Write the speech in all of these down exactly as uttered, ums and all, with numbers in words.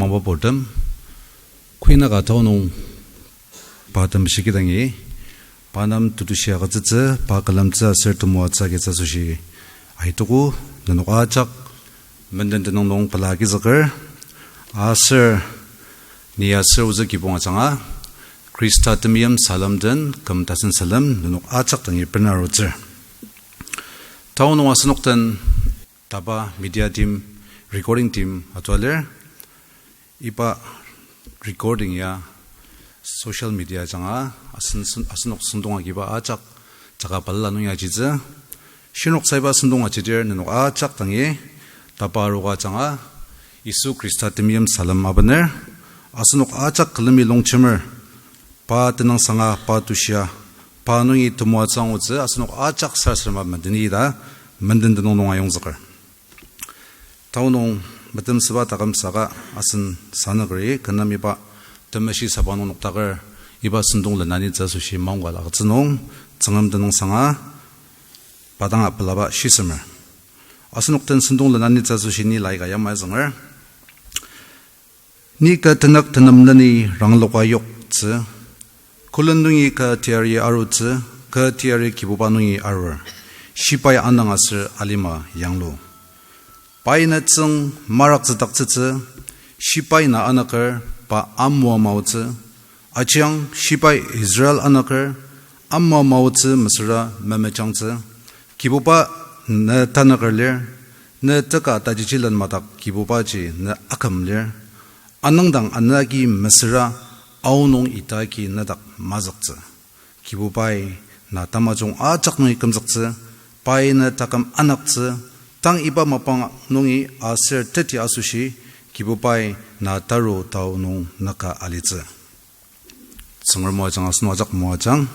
Ababurtem, kuinaka tao nung pa temeshi kidangi, pa nem tetushi agütsütsü, pa külemtsü aser temoatsü agitsü asoshi aitogo, nenok ajak menden tenüng nung pela agizüker, aser ni aser ozü kibong ajanga, Khrista temeim salem den küm tasen salem nenok ajak dangi bena arutsür. Tao nung asenok den taba media team, recording team atua lir. Iba recording ya social media ajanga asen-, asenok sentong agiba ajak jaka balala nung ya ajitsü. Shinok saiba sentong ajidir nenok ajak dangi taba aruka ajanga Yisu Khrista temeim salem abener. Asenok ajak külemi longjemer pa tenüngsanga, pa tushia, pa nungi temoatsü angutsü asenok ajak sarasadema mendeni ta menden tenüng nung ayongzüker. Tao nung metemsüba taküm saka asen sanükeri kü nem iba temeshi saba nung noktaker iba sentong lenanitsü asoshi maongka agütsü nung Tsüngrem tenüngsanga pa danga pelaba shisemer. Asenok den sentong lenanitsü asoshi ni laika yamai zünger. Ni kü tenük tenemleni rangloka yoktsü, külen nungi kü teyari arutsü, kü teyari Kibuba nungi arur, shibai anang aser alima yanglu. Pai nütsüng maraktsüdaktsütsü, shibai na anüker pa amua maotsü, ajiang shibai Israel anüker amua maotsü mesüra memejangtsü, Kibuba ne tanüker lir, ne teka tajichilen madak Kibubaji ne aküm lir, anüngdang anü agi mesüra aonung ita agi nedak mazüktsü. Kibubai na tamajung ajak nungi kümzüktsü, pai ne taküm anaktsü, tang iba mapang nungi aser teti asoshi, Kibubai na taru tao nung naka alitsü. Tsüngrem moajang, asenok ajak moajang.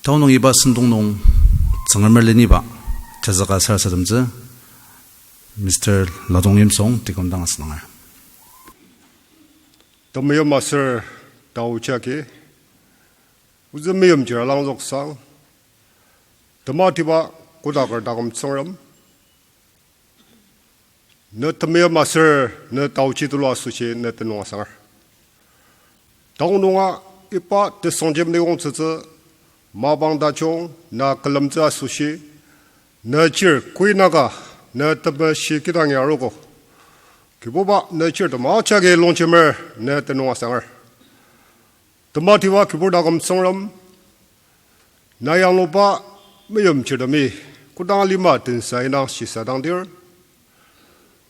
Tao nung iba sentong nung Tsüngremer leniba jazüka sarasademtsü, Mister Ladong Yimsung, deacon dang asünger. Temeim aser taochi agi, ozü meimchir alangzüksang, tematiba kodaker taküm Tsüngrem, ne temeim aser ne taochi tulu asoshi ne tenüng asanger. Tao nunga iba tesüngjem liongtsütsü mapang tajung na külemtsü asoshi, ne chir kuinaka ne temeshi kidangi arogo. Kibuba ne chir temajagi longjemer ne tenüng asanger. Tematiba kibur taküm Tsüngrem, na yangluba meimchirtemi kodang lima tensa indang shisadangdir,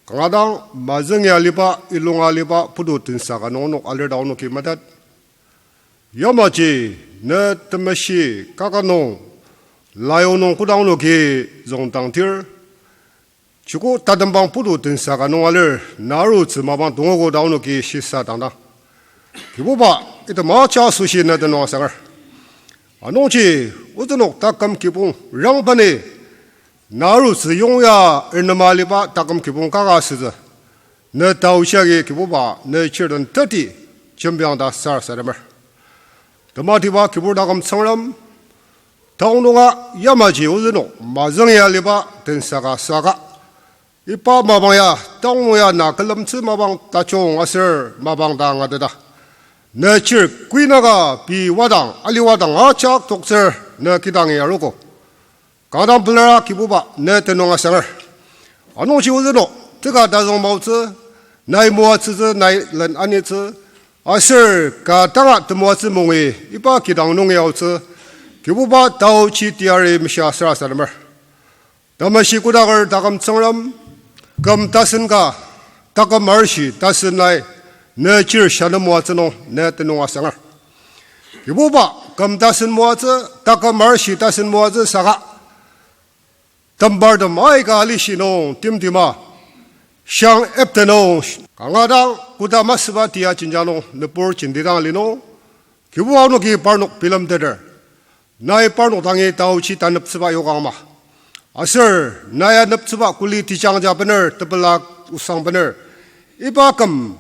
kanga dang mazüngi aliba, ilunga aliba putu tensa ka nung onok alir ta onoki metet. Yamaji ne temeshi kaka nung, layonung kodang onoki züngdangdir, joko tatembang putu tensa ka nung alir, na arutsü mapang tongogo ta onoki shisadangdang. Kibuba, item ajak asoshi ne tenüng asanger. Anungji, ozünok taküm kibong rangbani, na arutsü yongya ernema aliba taküm kibong kaka asütsü, ne taochi agi Kibuba ne chir den teti jembiang ta sarasademer. Tematiba kibur taküm Tsüngrem, tao nunga yamaji ozünok mazüngi aliba tensa ka saka, iba mapang ya tao nung ya na külemtsü mapang tajung aser mapang ta angateta, ne chir kuinaka pei wadang, ali wadang ajak toktsür ne kidangi arogo. Kanga dang pelara Kibuba ne tenüng asanger. Anungji ozünok teka tazüng maotsü, nai moatsütsü, nai len anitsü, aser ka tanga temoatsü mungi iba kidang nungi aotsü, Kibuba taochi teyari mishia sarasademer. Temeshi kodaker taküm Tsüngrem, küm tasen ka, taküm arishi tasen nai, ne chir shanü moatsü nung ne tenüng asanger. Kibuba küm tasen moatsü, taküm arishi tasen moatsü saka, tembartem aika alishi nung timtima, shang epte nung, kanga dang koda masüba tia jenjang nung nübur jenti dang ali nung, Kibuba onoki parnok bilemteter. Nai parnok dangi taochi taneptsüba yokangma, aser nai aneptsüba kuli tejangja bener tepela osang bener, iba küm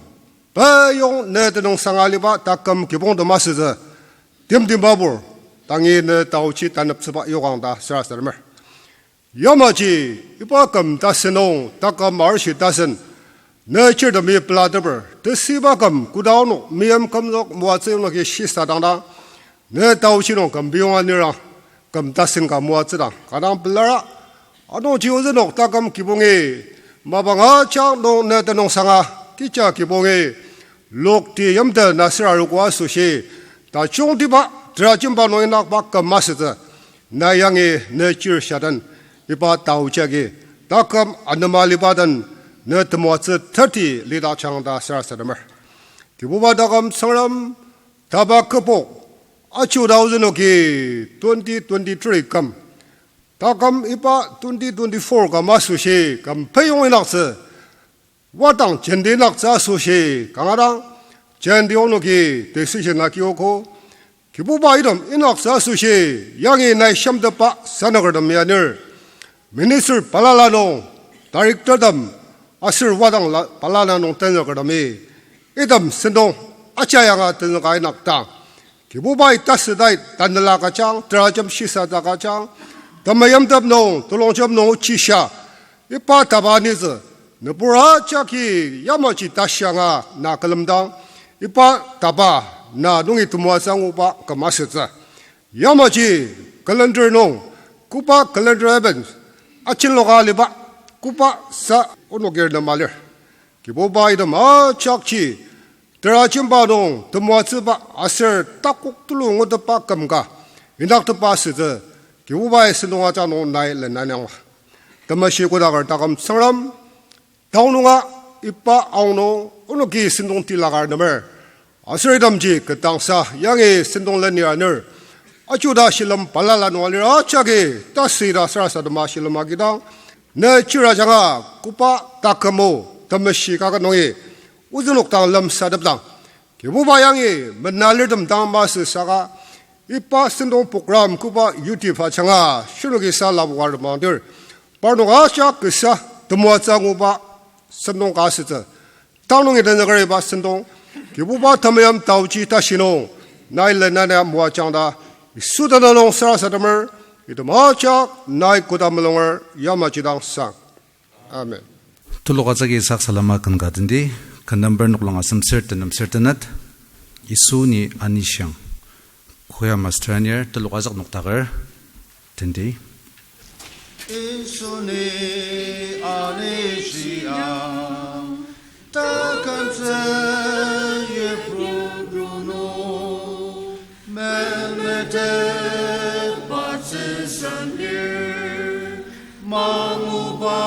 peyong ne tenüngsanga aliba taküm kibongtem asütsü, timtimbabur, dangi ne taochi taneptsüba yokang ta sarasademer. Yamaji iba küm tasen nung taküm arishi tasen Ne chirtemi pelateper, tesüiba küm koda onok meim kümzük moatsü onoki shisadangdang, ne taochi nung küm biyonga nirang, küm tasen ka moatsüdang, kanga pelara. Anungji ozü nok taküm kibongi, mapang ajak nung ne tenüngsanga, kecha kibongi, lokti yimte na süra arogo asoshi, tajungtiba, terajemba nung inakba küm asütsü, na yangi ne chir shaden, iba taochi agi, taküm anema aliba den, ne temoatsü thirty lidakjang ta sarasademer. Kibuba taküm Tsüngrem, taba kübok, aji ta ozü noki twenty twenty-three küm. Taküm iba twenty twenty-four küm asoshi küm peyong inaktsü, wadang jenti inaktsü asoshi kanga dang, jenti onoki decision agiogo. Kibuba item inaktsü asoshi, yangi nai shimteba sanakertem ya anir, minister balala nung, directortem, aser wadang la-, balala nung tenzükertemi, item sentong ajayanga tenzüka inakdang, Kibubai tasüdai tanela kajang, terajem shisata kajang, temeimtep nung, telongjem nung ochisa, iba taba anitsü, nübur ajaki yamaji tashianga na külemdang, iba taba na nungi temoatsü anguba küm asütsü. Yamaji calendar nung, koba calendar event, ajenloka aliba, koba sa onokir nema lir. Kibuba item ajakji, terajemba nung temoatsüba aser takok tulu ngutepba küm ka, inaktepa asütsü, Kibubai sentong ajak nung nai lenaniangma. Temeshi kodaker taküm Tsüngrem, taonunga iba aonung onoki sentong tilakar nemer. Aser itemji ketdangsa yangi sentong lenir anir, aji ta shilem balala nung alir ajaki, tasüta sarasadema shilem agidang, ne chir ajanga koba takümo temeshi kaket nungi ozü nok dang lemsatepdang, Kibuba yangi menalirtem dang masü saka, iba sentong program koba YouTube ajanga shinoki sa lapoka temangdir, parnok ajak kasa temoatsü anguba sentong ka asütsü. Tang nungi tenzüker iba sentong, Kibuba temeim taoji tashi nung, nai lenania moajang ta, Yisu tenüng nung sarasademer, item ajak nai koda mulunger yamaji dang sang. Amen. Telok ajaki sak salema ken ka tendi, ken number noklang asem ser tenem ser tenet, Yisu ni anishiang. Choir master anir telok ajak noktaker tendi. Yisu ni anishiang, takantsü yipru nung, memetet patsü sendir, manguba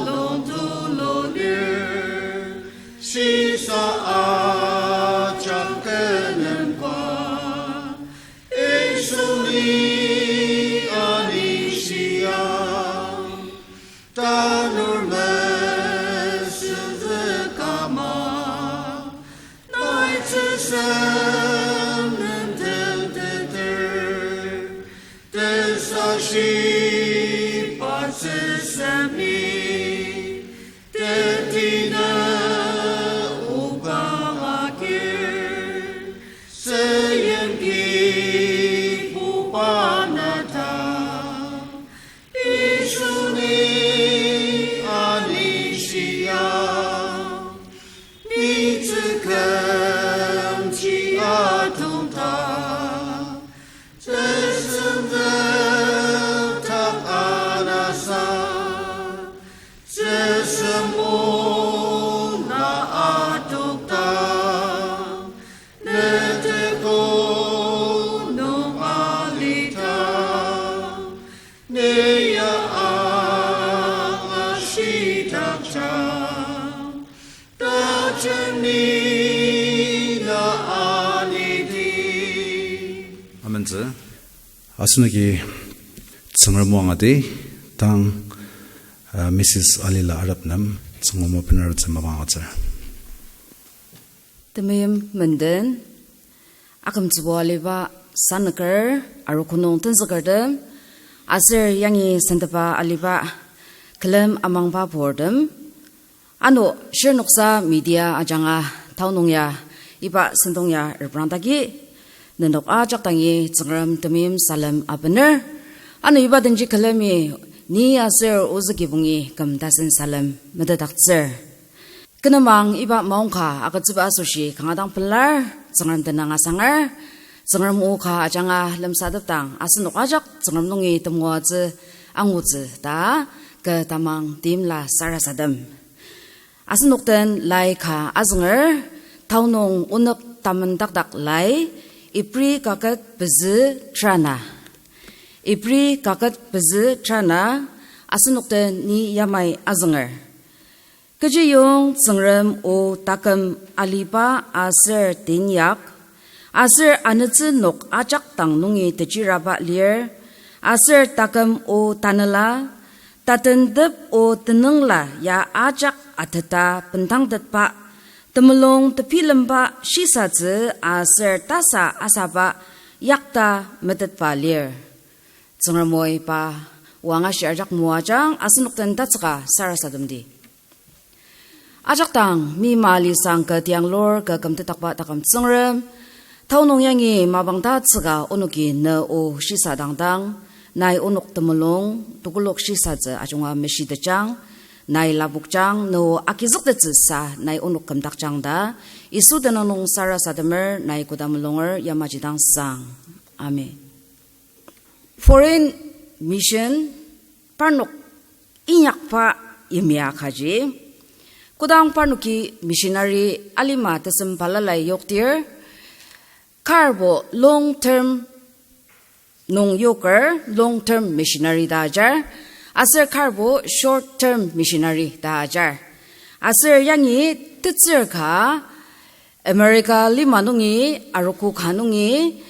longtulu lir, shisa ajak tenemba, Yisu ni anishiang, tanur mesüzü kama, nai tsüsem nentelteter, tesashi patsü semi, tetidang obang agir, süyimki puba nata, Yisu ni anishiang, ni tsükemji atongta, tsüsem zütak anasa, tsüsem ona atokta, neteto nung alita, neya angashitakja, tajeni na anidi. Amentsü. Asenoki Tsüngrem o angati, tang, uh, Missus Alila Arap nem Tsüngrem o benarutsü mapang agütsür. Temeim menden, akümtsübo aliba sanüker, arogo nung tenzükertem, aser yangi sendeba aliba külem amangba purtem, ano shirnoksa media ajanga tao nung ya iba sentong ya reprangdaki, nenok ajak dangi Tsüngrem temeim salem abener. Ano iba denji külemi ni aser ozü kibongi küm tasen salem metetdaktsür. Kü nemang iba maongka agütsüba asoshi kanga dang pelar, Tsüngrem tenüng asanger, Tsüngrem o ka ajanga lemsatepdang asenok ajak Tsüngrem nungi temoatsü angutsü ta kü tamang timla sarasadem. Asenok den lai ka azünger, Taonung Onük Tamendakdak lai, Ibri kaket pezü trana. Ibri kaket pezü trana, asenok den ni yamai azünger. Kechiyong Tsüngrem o taküm aliba aser teinyak, aser anütsü nok ajak dang nungi tejiraba lir, aser taküm o tanela, tatentep o tenüngla ya ajak ateta bendangtetba, temulung tebilemba shisatsü aser tasa asaba yakta metetba lir. Tsüngrem o iba o angashi ajak moajang asenok den tatsüka sarasademdi. Ajak dang, mi malisang kü tianglur kü kümtetdakba taküm Tsüngrem, Taonung yangi mapang tatsüka onoki ne o shisadangdang, nai onok temulung, tekolak shisatsü ajunga meshitejang, nai lapokjang, ne o agizüktettsüsa nai onok kümdakjang ta, Yisu tenüng nung sarasademer, nai koda mulunger yamaji dang sang. Amen. Foreign mission, parnok inyakba yimya kaji. Kodang parnoki missionary alima tesem balalai yokdir, karbo long term nung yoker, long term missionary ta ajar, aser karbo short term missionary ta ajar. Aser yangi tetsür ka America lima nungi, arogo ka nungi,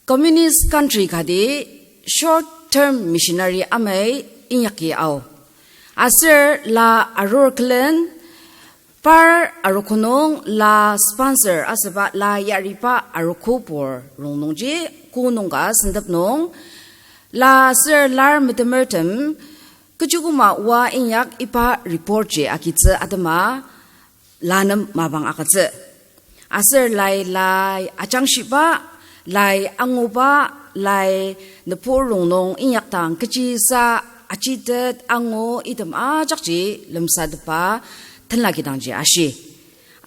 communist country kati short term missionary amai inyaki ao. Aser la arur külen par arogo nung la sponsor asüba la yariba arogobur rongnungji ko nung ka sentep nung la aser lar metemertem kechi koma oa inyak iba report ji agitsü atema la nem mapang agütsü. Aser lai, lai ajangshiba, lai anguba, lai nübur rongnung inyakdang kechisa ajitet angu item ajakji lemsatepa tenlaki dangji ashi.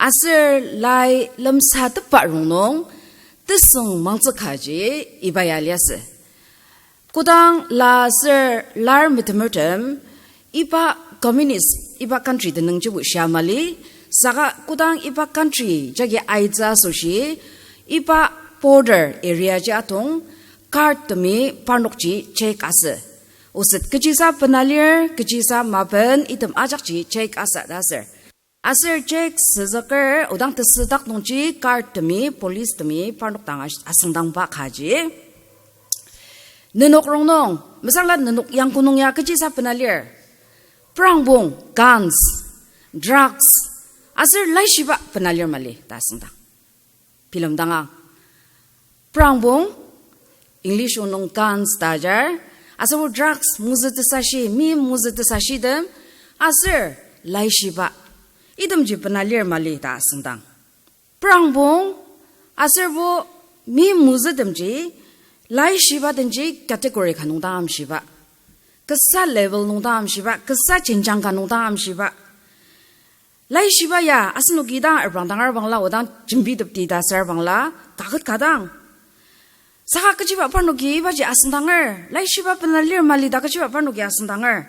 Aser lai lemsatepa rongnung tesüng mangtsükaji iba ya liasü. Kodang la aser lar metemertem iba communist iba country tenüngjibo shia mali, saka kodang iba country jagi aitsü asoshi, iba border area ji atong guard temi parnokji check asü. Oset kechisa bena lir, kechisa maben item ajakji check asü ta aser. Aser check süzüker odang tesüdak nungji guard temi, police temi parnok dang as-, asüngdangba kaji. Nenok rongnung, mesangla nenok yangko nung ya kechisa bena lir. Prangbong, guns, drugs, aser laishiba bena lir mali ta asüngdang. Bilemdanga. Prangbong, English o nung guns ta ajar, aser bo drugs, mozü tesashi, mi mozü tesashi tem, aser laishiba. Itemji bena lir mali ta asüngdang. Prangbong, aser bo mi mozü temji, laishiba temji category ka nung dang amshiba. Kasa level nung dang amshiba, kasa jenjang ka nung dang amshiba. Laishiba ya, asenoki dang erbang dang erbangla, odang jembitepdi ta ser bangla, kaket ka dang. Saka kechiba parnoki ibaji asüngdanger, laishiba bena lir mali ta kechiba parnoki asüngdanger.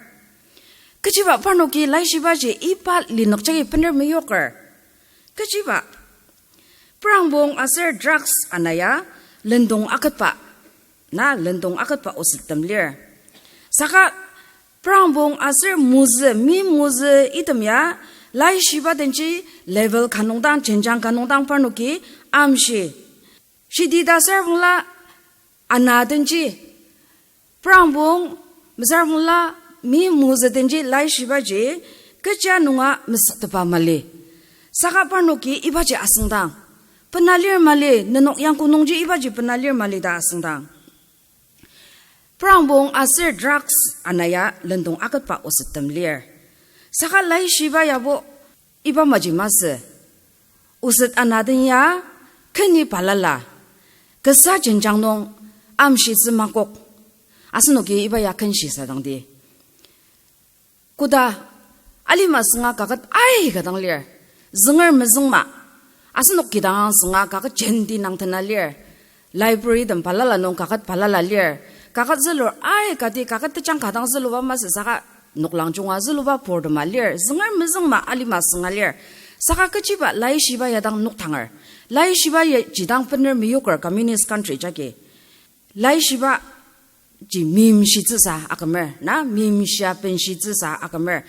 Kechiba parnoki laishibaji iba linük jagi bener meyoker. Kechiba. Prangbong aser drugs ana ya lendong aketba. Na lendong aketba osettem lir. Saka prangbong aser mozü, mi mozü item ya laishiba denji level ka nung dang, jenjang ka nung dang parnoki amshi. Shidi ta ser bangla ana denji, prangbong mesüra bangla mi mozü denji laishibaji kecha nunga mesüktepa mali. Saka parnoki ibaji asüngdang. Bena lir mali, nenok yangko nungji ibaji bena lir mali ta asüngdang. Prangbong aser drugs ana ya lendong aketba osettem lir. Saka laishiba yabo iba maji masü. Oset ana den ya keni balala. Kasa jenjang nung amshitsü makok. Asenoki iba ya kenshi sadangdi. Koda Alima sünga kaket aika dang lir. Zünger mezüngma. Asenok kidang sünga kaket jenti nangtena lir. Library tem balala nung kaket balala lir. Kaket zülur aikati kaket tejang ka dang züluba masü saka noklang junga züluba purtema lir. Zünger mezüngma alima sünga lir. Saka kechiba laishiba ya dang noktanger. Laishiba ya ji dang bener meyoker communist country jagi. Laishiba ji meimshitsüsa akümer, na meimshia benshitsüsa akümer.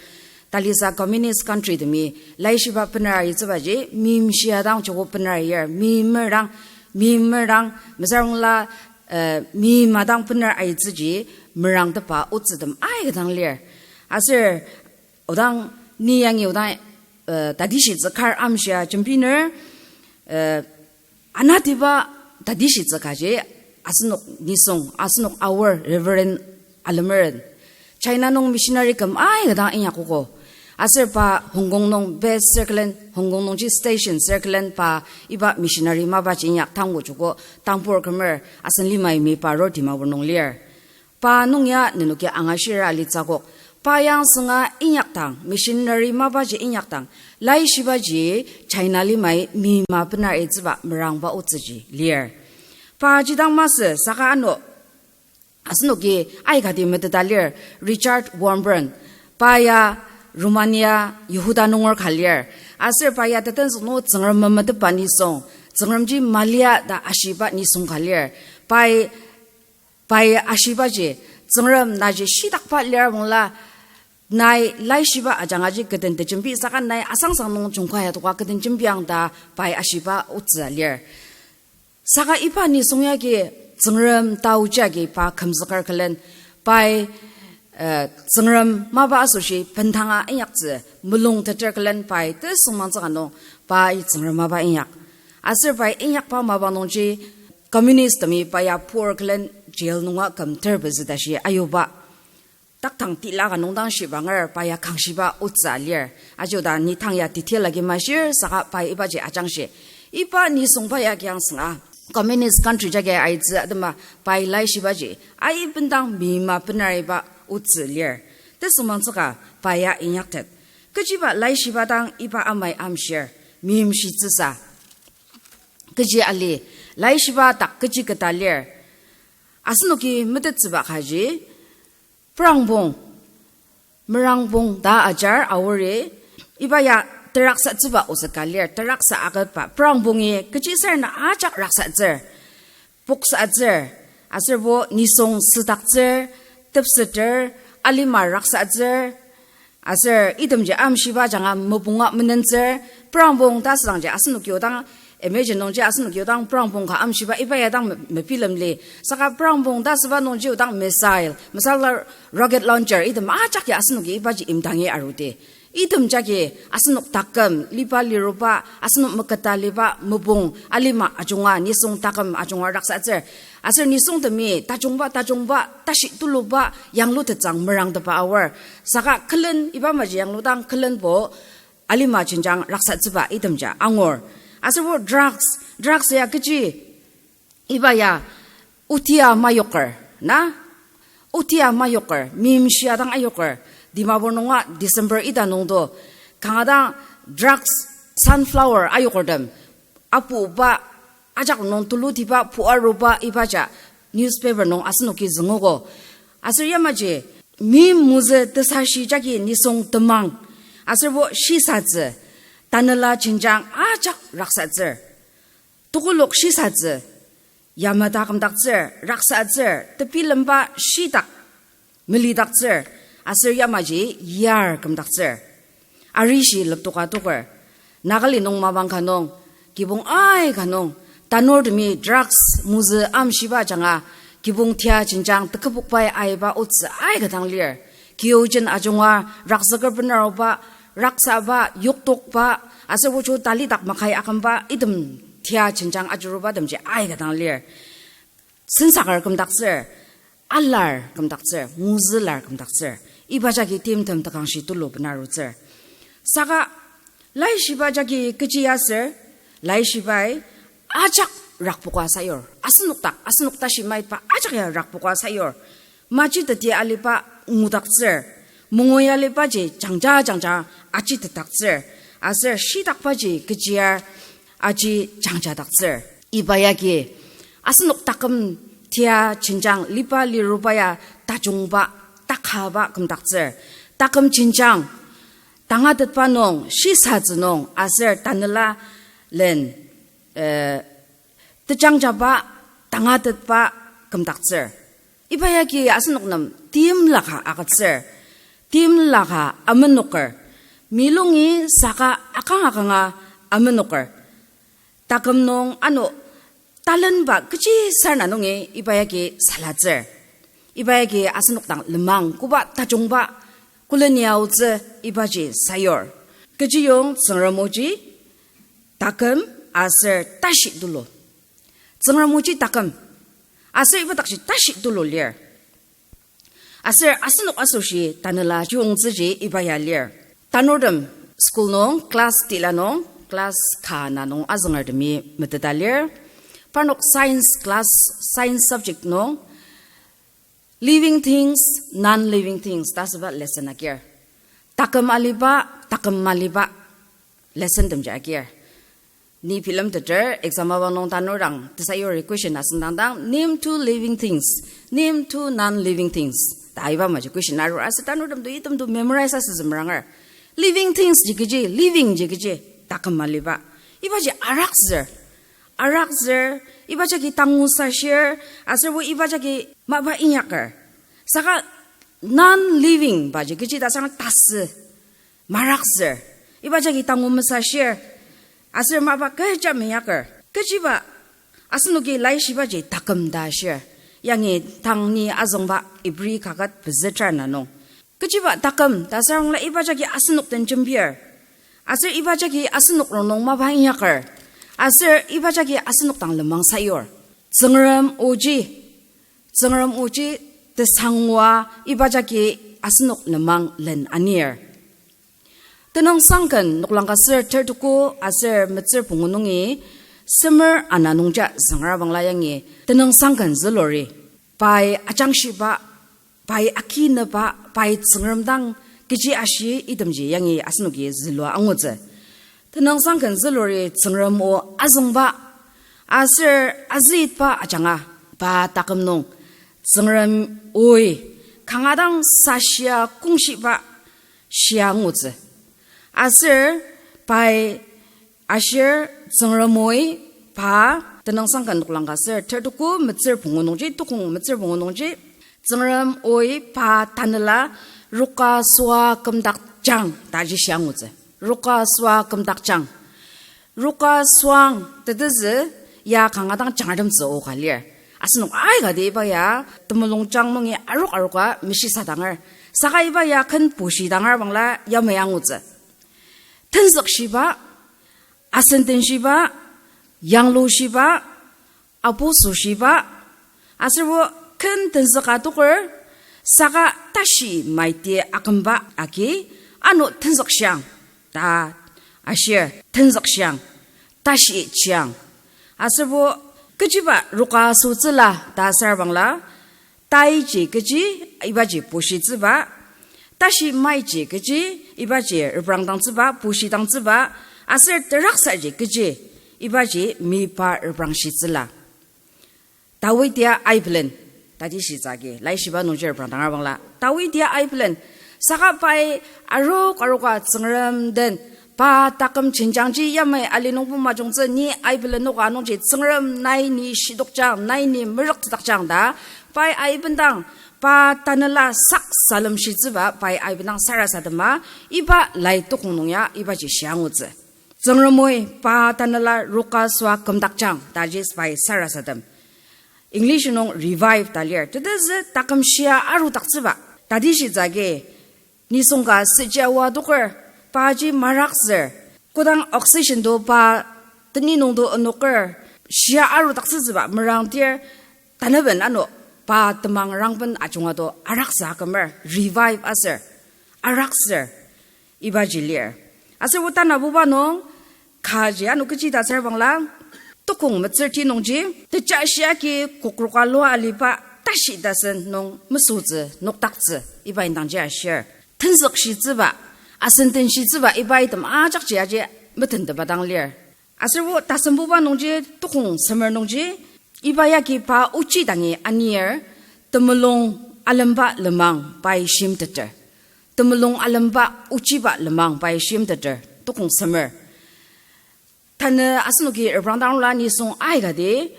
Talisa communist country temi laishiba bener aitsübaji meimshia dang joko bener ayir, meimer dang, meimer dang, mesüra bangla, eh, meima dang bener aitsüji merangtepa otsütem aika dang lir. Aser odang ni yangi odang, eh, tatishi tsükar amshia jembiner, eh, anatiba tatishi tsükaji asenok nisung, asenok Aor Reverend Alemeren. China nung missionary küm aika dang inyakogo. Aser pa Hong Kong nung base circle-en, Hong Kong nungji station circle-en pa iba missionary mapaji inyak tangbo joko tangpur kümer asen limai mi parur Dimapur nung lir. Pa nung ya nenoki angashir alitsü akok. Pa yang sünga inyakdang, missionary mapaji inyakdang, laishibaji China limai meima bener aitsüba merangba otsüji lir. Paji dang masü saka ano asenoki aikati meteta lir Richard Wurmbrand. Pa ya Romania Yihuda nunger ka lir. Aser pa ya tetenzük nung Tsüngrem memetetba nisung, Tsüngremji malia ta ashiba nisung ka lir. Pai Pai ashibaji, Tsüngrem naji shitakba lir bangla, nai laishiba ajangaji kü den tejembi saka nai asangsang nung jungka ya toka kü den jembiang ta pai ashiba otsü lir. Saka iba nisung yagi Tsüngrem taoji agi pa kümzüker külen, pai, eh, Tsüngrem mapa asoshi bendanga inyaktsü mulung teter külen pai tesüngmangtsü ka nung pai Tsüngrem mapa inyak. Aser pai inyakba mapa nungji communist temi pa ya pur külen jail nunga kümter pezü tashi ayuba. Taktang tila ka nung dang shibanger pa ya kangshiba otsü lir. Aji oda ni tang ya detail agi mashir saka pai ibaji ajangshi. Iba nisung pa ya kiangsanga communist country jagi aitsü atema pai laishibaji aibendang meima bener iba otsü lir. Tesüngmangtsüka pa ya inyaktet. Kechiba laishiba dang iba amai amshir, meimshitsüsa. Kechi ali, laishiba dak kechi keta lir. Asenoki metettsüba kaji, prangbong, merangbong ta ajar Aori, iba ya teraksatsüba oset ka lir, teraksa aketba. Prangbongi kechi ser na ajak raksatsür, poksatsür, aserbo nisung südaktsür, tepseter, alima raksatsür, aser itemji amshiba ajanga mobunga menentsür, prangbong ta südangji asenoki odang, imagine nungji asenoki odang prangbong ka amshiba iba ya dang me-, mebilemli. Saka prangbong ta süba nungji odang missile, missile la rocket launcher, item ajak ya asenoki ibaji imdangi aruti. Item jagi asenok taküm, liba liruba, asenok meketa liba, mobung, alima ajunga, nisung taküm ajunga raksatsür. Aser nisung temi, tajungba, tajungba, tashi tuluba, yanglu tetsang merangtepa aor. Saka külen, iba maji yanglu dang külenbo, alima jenjang raksatsüba itemja angur. Aserbo drugs, drugs ya kechi, iba ya otia mayoker, na? Otia mayoker, meimshia dang ayoker, Dimapur nunga December ita nungdo, kanga dang drugs, sunflower ayokertem, apuba, ajak nung tulutiba, pu aruba ibaja newspaper nung asenoki züngogo. Aser yamaji, meim mozü tesashi jagi nisung temang, aserbo shisatsü, tanela jenjang ajak raksatsür. Tokolok shisatsü, yamai ta kümdaktsür, raksatsür, tebilemba shitak melidaktsür, aser yamaji yar kümdaktsür. Arishi leptoka toker, Nagali nung mapang ka nung, kibong aika nung, tanurtemi drugs mozü amshiba ajanga, kibong tia jenjang tekübokbai aiba otsü aika dang lir. Kiyojen ajunga, raksaker benaruba, raksaba, yoktokba, aser ojo talidak makai akümba, item tia jenjang ajuruba temji aika dang lir. Sensaker kümdaktsür, alar kümdaktsür, mozülar kümdaktsür. Iba jagi timtem tekangshi tulu benarutsür. Saka, laishiba jagi kechi aser, laishibai ajak rakpoka sayur. Asenok dak, asenok tashi maitba ajak ya rakpoka sayur. Maji teti aliba ngudaktsür. mongoyalibaji jangja jangja aji tetdaktsür, aser shitakbaji kechiar aji jangja daktsür. Iba yagi asenok taküm tia jenjang liba liruba ya tajungba, takaba kümdaktsür. Taküm jenjang tangatetba nung, shisatsü nung, aser tanela len, eh, tejangjaba, tangatetba kümdaktsür. Iba yagi asenok nem timlaka agütsür, timlaka amenoker, milungi saka akang akanga amenoker. Taküm nung ano talenba kechi sarena nungi iba yagi salatsür. Iba yagi asenok dang lenmang koba tajungba, koleni aotsü ibaji sayur. Kechiyong Tsüngrem oji, taküm aser tashi tulu. Tsüngrem oji taküm, aser iba dakji tashi tulu lir. Aser asenok asoshi tanela chiyongtsüji iba ya lir. Tanurtem school nung class tila nung, class ka na nung azüngertemi meteta lir. Parnok science class, science subject nung living things, non-living things ta asüba lesson agir. Taküm aliba, taküm maliba lesson temji agir. Ni bilemteter exam aba nung tanur dang tesayuri question asüngdangdang, name two living things, name two non-living things ta iba maji question arur, aser tanurtem to item to memorize asütsü meranger. Living things ji kechi, living ji kechi, taküm maliba. Ibaji arakzür, arakzür, iba jagi tangu sashir, aser bo iba jagi mapa inyaker. Saka non-living baji kechi ta sang tasü, marakzür, iba jagi tangu mesashir, aser mapa kecha meyaker. Kechiba asenoki laishibaji taküm ta ashir. Yangi tang ni azüngba Ibri kaket pezü ter na nung, kechiba taküm ta asüra angla iba jagi asenok den jembir, aser iba jagi asenok rongnung mapa inyaker, aser iba jagi asenok dang lenmang sayur. Tsüngrem oji, Tsüngrem oji tesangwa iba jagi asenok lenmang len anir. Tenüngsangken noklang ka ser ter tuku aser metsür pungu nungi semer ana nungja züngra bangla yangi tenüngsangken züluri, pai ajangshiba, pai akineba, pai Tsüngrem dang kechi ashi itemji yangi asenoki zülua angutsü. Tenüngsangken züluri Tsüngrem o azüngba aser azüitba ajanga pa taküm nung Tsüngrem oi kanga dang sashia kongshiba shia angutsü. Aser pai ashir Tsüngrem oi pa, Tenüngsangken noklang ka ser ter tuku metsür pungu nungji, tukong metsür pungu nungji, Tsüngrem oi pa tanela roka süa kümdakjang ta ji shia angutsü. Roka süa kümdakjang. Roka süang tetezü ya kanga dang jangratemtsü o ka lir. Asenok aikati iba ya temulungjang nungi arok aroka meshisadanger, saka iba ya ken pushidanger bangla yamai angutsü. Tenzükshiba, asendenshiba, yanglushiba, apososhiba, aser bo ken tenzüka toker, saka tashi maiti akümba agi, ano tenzükshiang ta ashir, tenzükshiang, tashi chiang. Aser bo kechiba roka sütsüla ta sar bangla, taiji kechi, ibaji pushitsüba, tashi maiji kechi, ibaji reprangdangtsüba, pushidangtsüba, aser teraksaji kechi, ibaji mipa reprangshitsüla. Tawidia aibelen, tati shitsü agi laishiba nungji reprangdang abangla, tawidia aibelen, saka pai arok aroka Tsüngrem den, pa taküm jenjangji yamai ali nungbo majungtsü ni aibelenoka nungji Tsüngrem nai ni shidokjang, nai ni merüktsüdakjang ta, pai aibendang, pa tanela sak salemshitsüba pai aibendang sarasadema, iba lai tokong nung ya ibaji shia angutsü. Tsüngrem oi pa tanela roka süa kümdakjang ta ji pai sarasadem. English nung revive ta lir. Tetezü taküm shia arudaktsüba. Tati shitsü agi, nisung ka süji aoa toker, paji marakzür. Kodang oxygen to pa teni nung to anoker, shia arudaktsütsüba merangdir, tanaben ano pa temang rangben ajunga to araksa akümer, revive aser, arakzür, ibaji lir. Aser otanabuba nung, kaji ano kechi ta sar bangla, tokong metsürti nungji, techa shiaki kokroka lua aliba tashi tasen nung mesütsü nokdaktsü iba indangji ashir. tenzükshitsüba, asen tenshitsüba iba item ajakji aji metentepa dang lir. Aserbo tasembuba nungji, tokong semer nungji, iba yagi pa ochi dangi anir, temulung alemba lenmang pai shimteter. Temulung alemba ochiba lenmang pai shimteter, tokong semer. Tanü asenoki reprangdangla nisung aikati,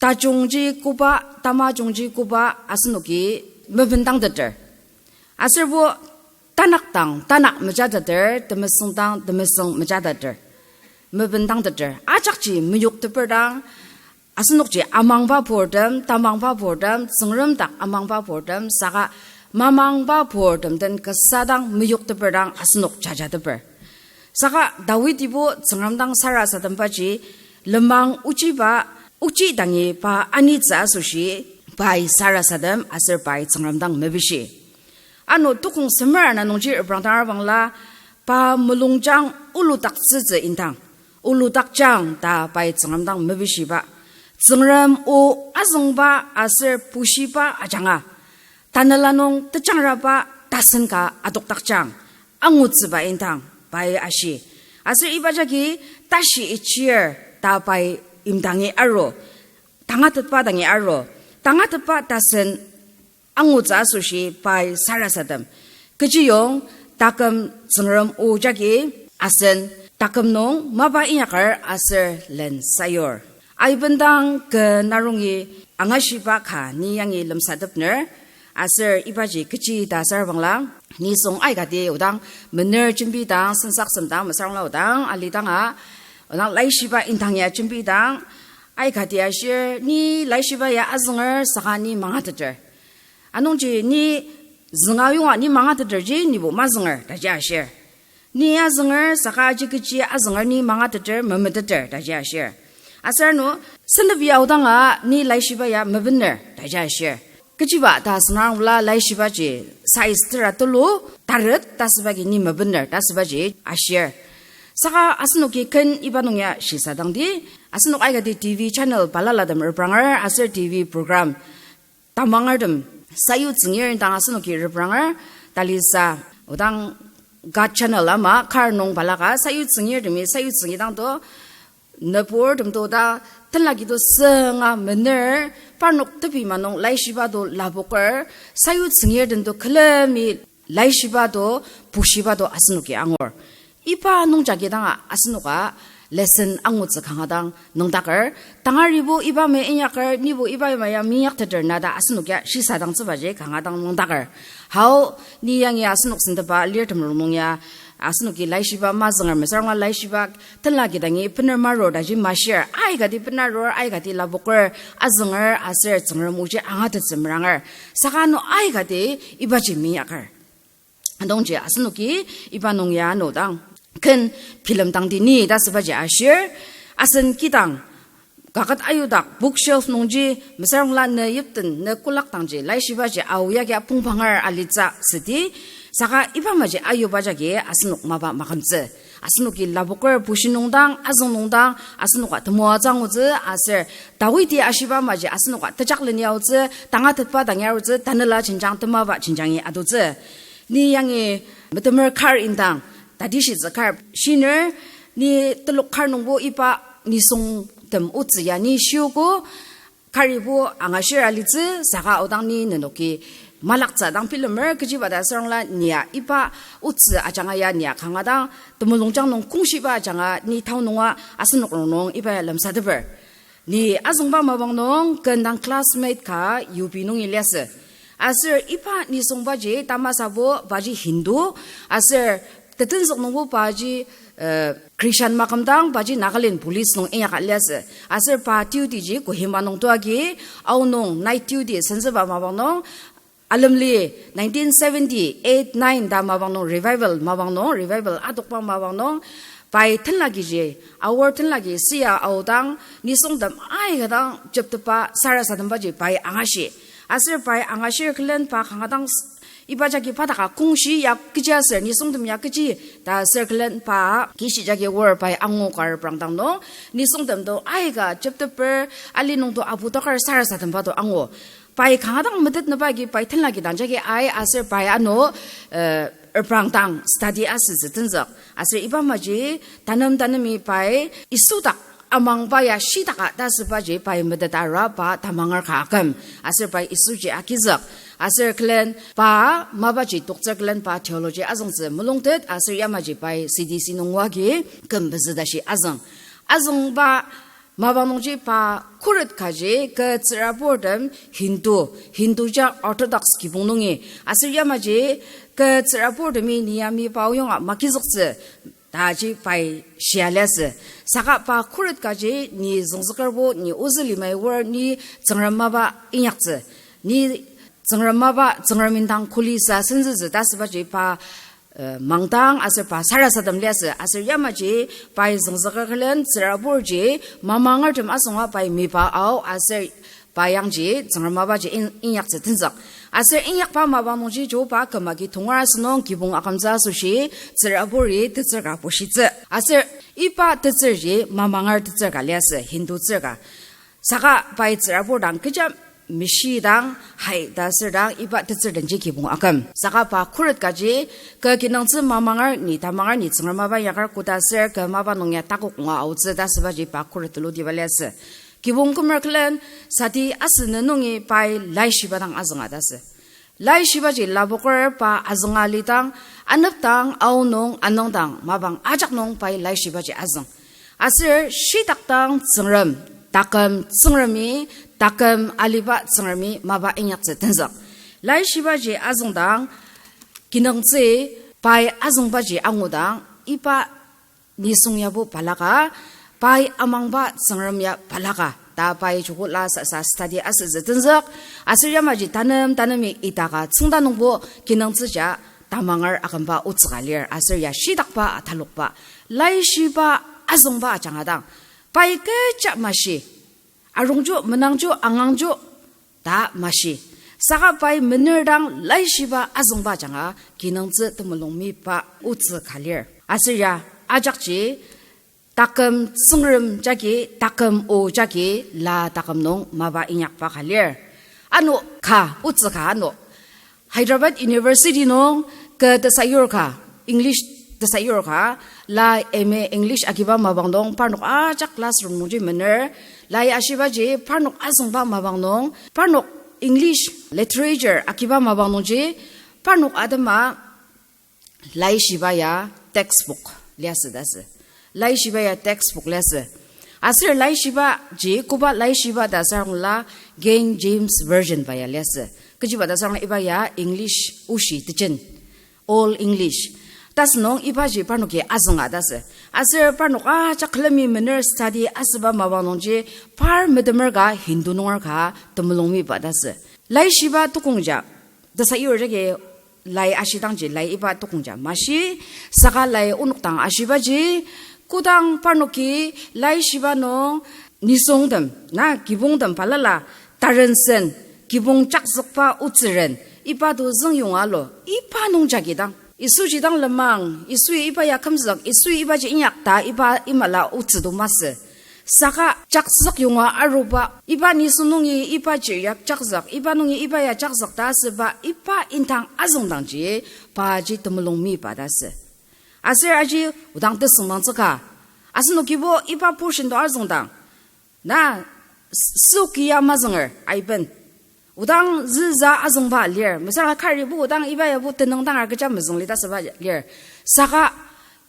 tajungji koba, tamajungji koba asenoki mebendangteter. Aserbo tanakdang tanak mejateter, temesüngdang temesüng mejateter, mebendangteter. Ajakji meyokteper dang, asenokji amangba purtem, tamangba purtem, Tsüngrem dak amangba purtem, saka mamangba purtem den kasa dang meyokteper dang asenok jajateper. Saka Dawitibo Tsüngrem dang sarasadembaji, lenmang ochiba, ochi dangi pa anitsü asoshi, pai sarasadem aser pai Tsüngrem dang mepishi. Ano tokong semer ana nungji reprangdang arbangla, pa mulungjang oludaktsütsü indang, oludakjang ta pai Tsüngrem dang mepishiba. Tsüngrem o azüngba aser pushiba ajanga, tanela nung tejangraba tasen ka adokdakjang, angutsüba indang pai ashi. Aser iba jagi tashi ichir ta pai imdangi aru, tangatetba dangi aru, tangatetba tasen angutsü asoshi pai sarasadem. Kechiyong taküm Tsüngrem o jagi asen, taküm nung mapa inyaker aser len sayur. Aibendang kü narongi angashiba ka ni yangi lemsatepner, aser ibaji kechi ta sarbangla, nisung aikati odang mener jembidang, sensaksem dang mesarangla odang alidanga, odang laishiba indang ya jembidang, aikati ashir, ni laishiba ya azünger saka ni mangateter. Anungji ni zünga yonga ni mangateterji nibo mazünger taji ashir. Ni azünger saka aji kechi azünger ni mangateter memeteter taji ashir. Aser ano, senep ya odanga ni laishiba ya mebener taji ashir. Kechiba ta senarangla laishibaji size tera tulu, taret ta sübagi ni mebener ta sübaji ashir. Saka asenoki ken iba nung ya shisadangdi, asenok aikati T V channel balalatem repranger aser T V program tamangertem sayutsüngir indang asenoki repranger, talisa, odang God channel ama kar nung balaka sayutsüngirtemi sayutsüngidang to, nüburtem to ta, tenlaki to sünga mener, parnok tepi ma nung laishiba to lapoker, sayutsüngirtem to külemi laishiba to, pushiba to asenoki angur. Iba nungjagi danga asenoka lesson angutsü kanga dang nüngdaker. Tangaribo iba meinyaker, nibo iba maya meinyakteter na ta asenok ya shisadangtsübaji kanga dang nüngdaker. Hao, ni yangi asenok sentepa lirtem rongnung ya, asenoki laishiba mazünger mesüra laishiba tenlaki dangi bener marur taji mashir, aikati bener arur, aikati lapoker, azünger aser Tsüngrem oji angatettsü meranger. Saka ano aikati ibaji meinyaker. Anungji asenoki iba nung ya ano dang ken bilemdangdi ni ta sübaji ashir, asen kidang kaket ayudak bookshelf nungji mesüra ne yipten ne kolak dangji laishibaji ao yagi apongbanger alitsü südi, saka iba maji ayuba jagi asenok mapa makümtsü. Asenoki lapoker bushi nungdang, azüng nungdang, asenoka temoatsü angutsü, aser Dawidi ashiba maji asenoka tejakleni aotsü, tangatetba dangi arutsü, tanela jenjang temaba jenjangi atutsü. Ni yangi metemer kar indang, tatishi tsü kar shiner, ni telok kar nungbo iba nisungtem otsü ya ni shiogo, karibo angashir alitsü, saka odang ni nenoki malaktsü dang bilemer, kechiba ta sürangla nia iba otsü ajanga ya nia kanga dang temulungjang nung kongshiba ajanga ni tao nunga asenok rongnung iba ya lemsateper. Ni azüngba mapang nung ken dang classmate ka U P nungi liasü. Aser iba nisungbaji tamasabo paji Hindu, aser tetenzük nungbo paji, eh, Christian makümdang paji Nagaland Police nung inyaka liasü. Aser pa duty ji Kohima nung tuagi, aonung night duty senzüba mapang nung, alemli nineteen seventy-eight nine ta mapang nung revival, mapang nung revival adokba mapang nung, pai tenlaki ji, aor tenlaki sia aodang, nisungtem aika dang jeptepa sarasadembaji pai angashi. Aser pai angashir külen pa kanga dang s-, iba jagi pa daka kongshi ya kechi aser nisungtem ya kechi ta aser külen pa kishi jagi wor pai angu kar prangdang nung, nisungtem to aika jepteper ali nung to apu takar sarasademba to angu. pai kanga dang metet nüba agi pai tenla kidang jagi ai aser pai ano, eh, reprang dang study asütsü tenzük. Aser iba maji tanem tanemi pai Yisu dak amangba ya shidaka ta asübaji pai metet arua pa tamanger ka aküm. Aser pai Yisuji agizük. Aser külen pa mapaji toktsür külen pa theology azüngtsü mulungtet aser yamaji pai C D C nung oagi küm pezü tashi azüng. Azüngba mapang nungji pa khuret kaji kü tsüraburtem Hindu, Hindu ja Orthodox kibong nungi. Aser yamaji kü tsüraburtemi ni ya mi pa oyonga magizüktsü taji pai shia liasü. Saka pa khuret kaji ni züngzükerbo ni ozü limai wor ni Tsüngrem mapa inyaktsü. Ni Tsüngrem mapa Tsüngrem indang kuli sa senzütsü ta asübaji pa, eh, mangdang aser pa sarasadem liasü. Aser yamaji pai züngzüker külen tsüraburji mamangertem asunga pai mipa ao aser pa yangji Tsüngrem mapaji in-, inyaktsü tenzük. Aser inyakba mapang nungji Jehova kümaki tongar asünung kibong akümtsü asoshi tsüraburi tetsür ka bushitsü. Aser iba tetsürji mamanger tetsür ka liasü, Hindu tsür ka. Saka pai tsürabur dang kecha meshidang, hai ta asür dang iba tetsür denji kibong aküm. Saka pa khuret kaji kü kinungtsü mamanger ni tamanger ni Tsüngrem mapa inyaker koda aser kü mapa nung ya takok ngua aotsü ta asübaji pa khuret tulutiba liasü. Kibong kümer külen sati asünü nungi pai laishiba dang azünga ta asü. Laishibaji lapoker pa azünga lidang, anepdang, aonung, anüngdang, mapang ajak nung pai laishibaji azüng. Aser shitakdang Tsüngrem, taküm Tsüngremi, taküm aliba Tsüngremi mapa inyaktsü tenzük. Laishibaji azüngdang, kinungtsü pai azüngbaji angudang, iba nisung yabo balaka, pai amangba Tsüngrem ya balaka ta pai joko la sasa study asütsü tenzük. Aser yamaji tanem tanemi idaka tsüngda nungbo kinungtsüja tamanger akümba otsü ka lir aser ya shitakba atalokba laishiba azüngba ajanga dang pai kecha mashi, arungjo, menangjo, angangjo ta mashi. Saka pai mener dang laishiba azüngba ajanga kinungtsü temulung miba otsü ka lir. Aser ya ajakji taküm Tsüngrem jagi, taküm o jagi, la taküm nung mapa inyakba ka lir. Ano ka, otsü ka ano. Hyderabad University nung kü tesayur ka, English tesayur ka, la M A English agiba mapang nung parnok ajak classroom nungji mener, lai ashibaji parnok azüngba mapang nung, parnok English literature agiba mapang nungji, parnok atema laishiba ya textbook liasü ta asü. Laishiba ya textbook liasü. Aser laishibaji koba laishiba ta asangla King James Version ba ya liasü. Kechiba ta asangla iba ya English oshi tejen, Old English. Tasünung ibaji parnoki azünga ta asü. Aser parnok ajak külemi mener study asüba mapang nungji par metemer ka Hindu nunger ka temulung miba ta asü. Laishiba tukongja, tesayur jagi lai ashidangji lai iba tukongja mashi, saka lai onok dang ashibaji, kodang parnoki laishiba nung nisungtem, na kibongtem balala, tarensen, kibong jakzükba otsüren, iba to züngyonga lo, iba nung jagi dang Yisuji dang lenmang, Yisui iba ya kümzük, Yisui ibaji inyak ta iba imala otsü to masü. Saka jakzük yonga aruba, iba nisung nungi iba chir ya jakzük, iba nungi iba ya jakzük ta asüba, iba indang azüngdangji, paji temulung miba ta asü. Aser aji odang tesüngdangtsüka. Asenokibo iba portion to azüngdang, na, s-, süoki ya mazünger aiben. Odang züza azüngba lir. Mesüra karibo odang iba yabo tenüngdanger kecha mezüng li ta asüba lir. Saka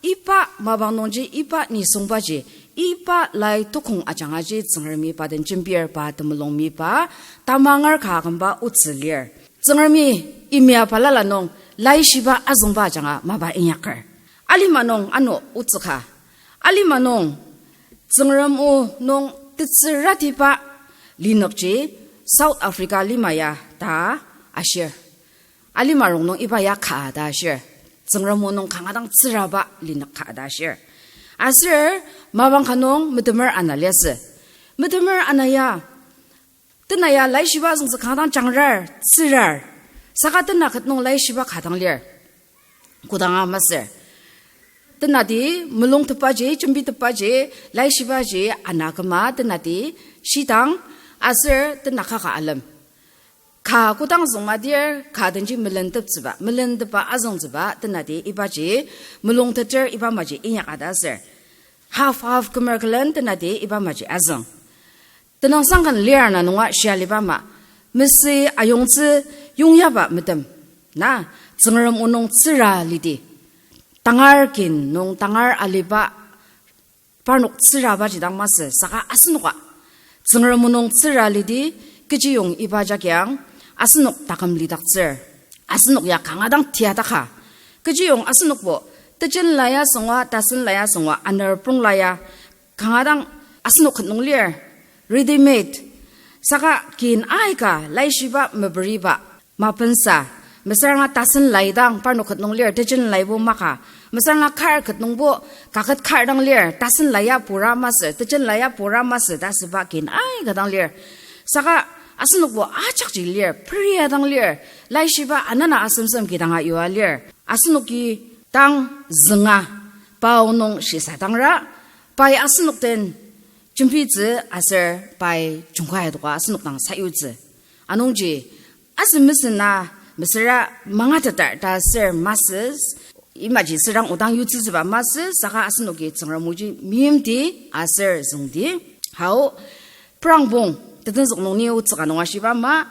iba mapang nungji, iba nisungbaji, iba lai tukong ajangaji Tsüngremi pa den jembir, pa temulung miba, tamanger ka akümba otsü lir. Tsüngremi imya balala nung laishiba azüngba ajanga mapa inyaker. Alima nung ano otsü ka. Alima nung Tsüngrem o nung tetsüratiba linükji South Africa lima ya ta ashir. Alima rongnung iba ya ka ta ashir. Tsüngrem o nung kanga dang tsüraba linük ka ta ashir. Aser mapang ka nung metemer ana liasü. Metemer ana ya, tena ya laishiba azüngtsü kanga dang jangrar, tsürar. Saka tena ket nung laishiba ka dang lir. Kodanga masür. Tenati mulungtepaji, jembitepaji, laishibaji ana küma tenati shidang aser tena kaka alem. Ka kodang züngmadir, ka denji melenteptsüba, melentepba azüngtsüba, tenati ibaji, mulungteter iba maji inyak ata aser. Half half kümer külen tenati iba maji azüng. Tenüngsang ken lir na nunga shia liba ama, mesü ayongtsü yongyaba metem. Na, Tsüngrem o nung tsüra lidi. Tangar kin nung tangar aliba parnok tsürabaji dang masü, saka asenoka Tsüngrem o nung tsüra lidi, kechiyong iba jakyang, asenok taküm lidaktsür. Asenok ya kanga dang tiadaka. Kechiyong asenokbo, tejen laya süngwa, tasen laya süngwa, aner prong laya, kanga dang asenok ket nung lir, ready made. Saka kin aika laishiba meperiba, mapensa, mesüra nga tasen lai dang parnok ket nung lir, tejen laibo maka, mesüra nga kar ket nungbo, kaket kar dang lir, tasen laya pura masü, tejen laya pura masü, ta asüba kin aika dang lir. Saka asenokbo ajakji lir, peria dang lir, laishiba anana asemsem kidanga yua lir. Asenoki tang zünga, pa o nung shisadangra, pai asenok den jembitsü aser pai jungkai adoka asenok dang sayutsü. Anungji, asen mesena mesüra mangatetar ta aser masü, imaji sürang odang yutsütsüba masü, saka asenoki Tsüngrem oji meimdi aser züngdi. Hao, prangbong, tetenzük nung ni otsüka nung ashiba ama,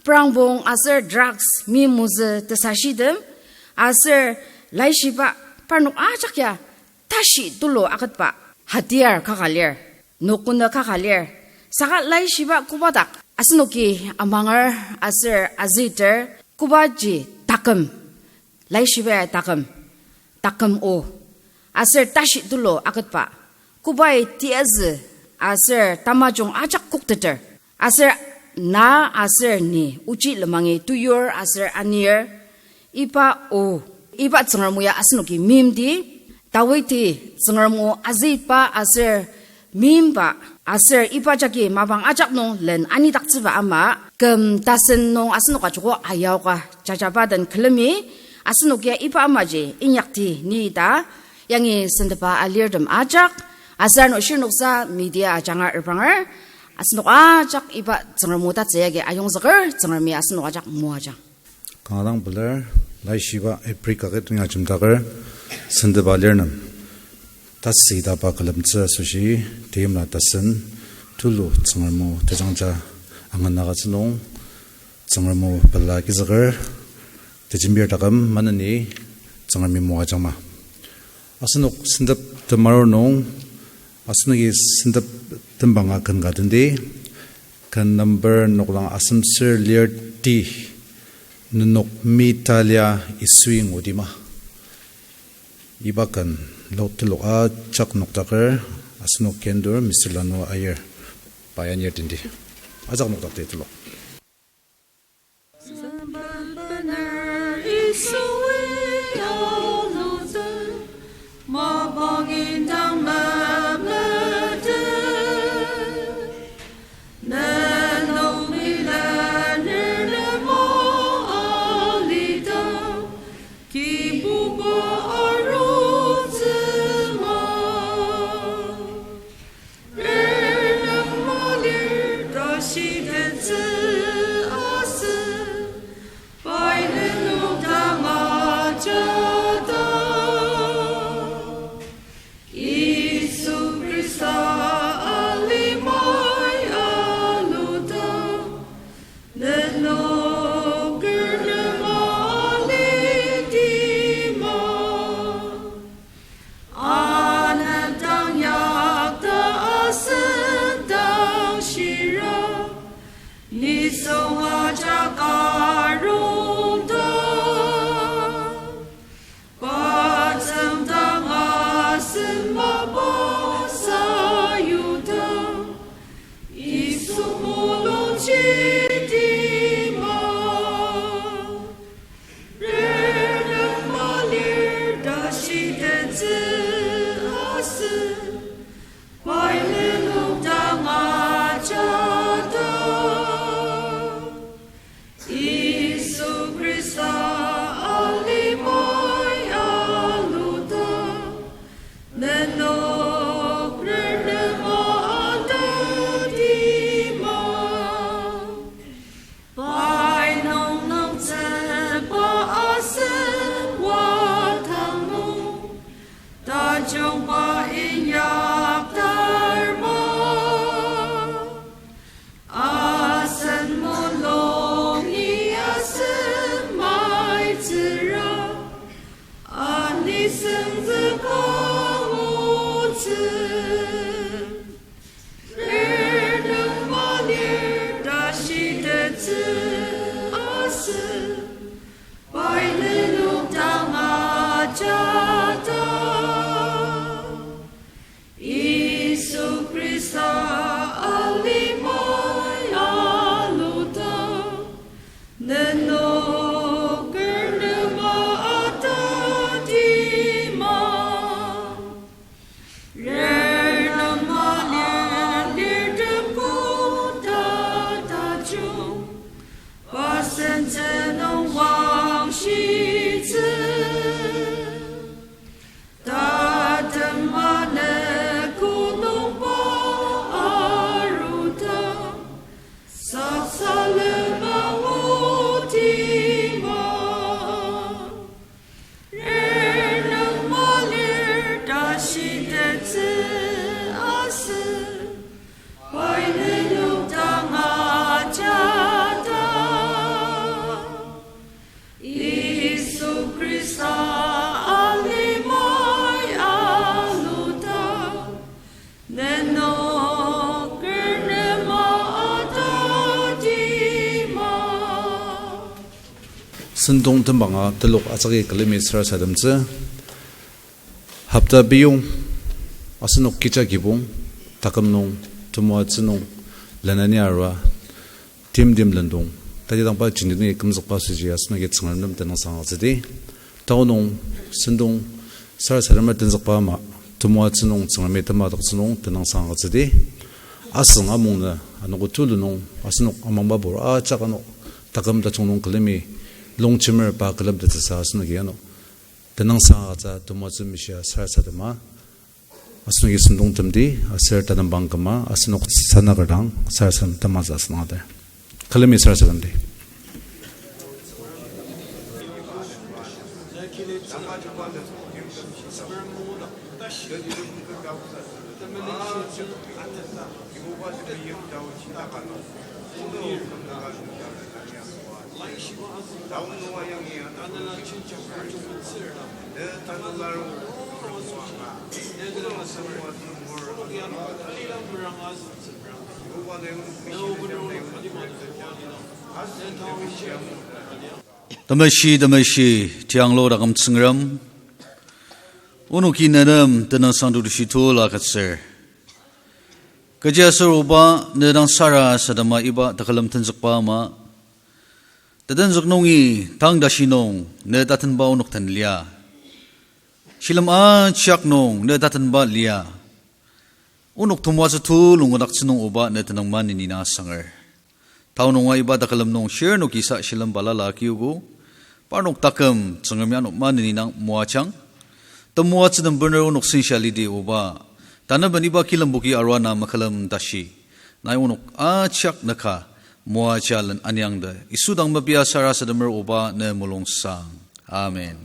prangbong aser drugs meim mozü tesashitem, aser laishiba parnok ajak ya tashi tulu aketba, hatiar kaka lir, nokona kaka lir, saka laishiba koba dak asenoki amanger aser azüter, kobaji taküm, laishiba taküm, taküm o, aser tashi tulu aketba, kobai tiazü, aser tamajung ajak kokteter, aser na aser ni ochi lemangi tuyur aser anir, iba o, iba Tsüngrem o ya asenoki meimdi, Dawidi Tsüngrem o azüitba aser meimba, aser iba jagi mapang ajak nung len anidaktsüba ama, küm tasen nung asenok ajoko ayaoka jajaba den külemi, asenok ya iba amaji inyakti ni ta, yangi sentepa alirtem ajak, aser ano shirnoksa media ajanga repranger, asenok ajak iba Tsüngrem o tatsü yagi ayongzüker, Tsüngremi asenok ajak moajang. Kanga dang pelar, laishiba April kaket nung ajemdaker, sentepa alirtem. Tasütaba külemtsü asoshi, teimla tasen, tulu Tsüngrem o tejangja anganaka tsünung, Tsüngrem o pela kizüker, tejembir taküm maneni Tsüngremi moajangma. Asenok sentep temarur nung, asenoki sentep tembanga ken ka tendi, ken number noklang asemser lir ti, nenok mi talia Yisui ngudima. Iba ken lo telok ajak nokdaker, asenok kendur Mister Lanu Aier, pa anir tendi. Ajak nokdakdi telok. Yisu Khrista alimai aluda, nenok kernema alidima. Anepdang yakta asen dang shira, nisung ajak arungda. Patem dang asen mapa sayuda, Yisu mulung jidima. Renem alir tashi tentsü asen, pai nenok dang ajada. Sentsü nung wangshitsü, tatem manü konungba arudang, saksalema otima. Renung malir tashitettsü asü, pai nenok dang ajada. Yisu Khrista alimai aludang, nenok kernema atatima. Sentong tembanga telok ajaki külemi sarasademtsü. Hopta piyong asenok kecha kibong taküm nung temoatsü nung lenani arua timtem lendong tatidangba jenti nungi kümzükba süji asenoki Tsüngrem nem tenüngsang agütsüdi. Tao nung sentong sarasademer tenzükba ama temoatsü nung Tsüngremi tematoktsü nung tenüngsang agütsüdi. Asüng amungnü anogo tulu nung asenok amangba bor ajak ano taküm tajung nung külemi longjemer pa külemtettsüsa asenoki ano tenüngsang agütsü temoatsü mishia sarasadema. Asenoki sentong temdi aser tatembang küma asenok sanaker dang sarasadem tematsü asüngdangdir. Külemi sarasademdi. Temeshi, temeshi, tianglo taküm Tsüngrem, onoki nenem tenüngsang tutushi tulu agütsür. Kechiaser oba ne dang sarasadema iba tekülem tenzükba ama, tetenzük nungi tang tashi nung ne tatenba onok den lia. Shilem ajak nung ne tatenba lia. Onok temoatsü tulu ngudaktsü nung oba ne tenüng maneni na sanger. Tao nunga iba tekülem nung shirnoki sa shilem balala akiogo. Parnok taküm Tsüngremi ano maneni nang moajang. Temoatsü den bener onok sensa lidi oba, tanaben iba kilemboki arua na makülem tashi, nai onok ajak nüka moajalen aniangde Yisu dang mepia sarasademer oba ne mulungsang. Amen.